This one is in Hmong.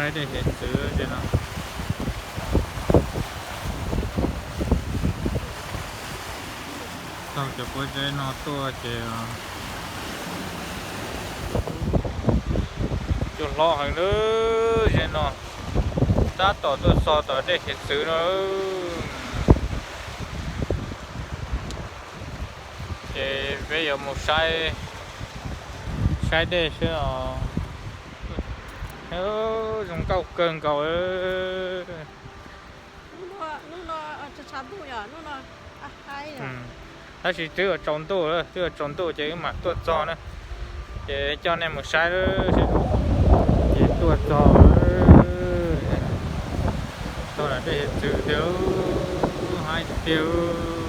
Dej hiav txwv no. Taug cov pob zeb no tuaj ces cua hlob heev lawm zeb no. Tab tom tuaj txog tom dej hiav txwv no. Ces peb yuav mus saib, saib dej seb os. Zoo nkauj kawg nkaus. Tab sis twb yuav tsaus ntuj, twb yuav tsaus ntuj ces wb mam tuaj txog na. Ces coj nej mus saib, ces tuaj txog, txog dej hiav txwv tiag, haib tiag.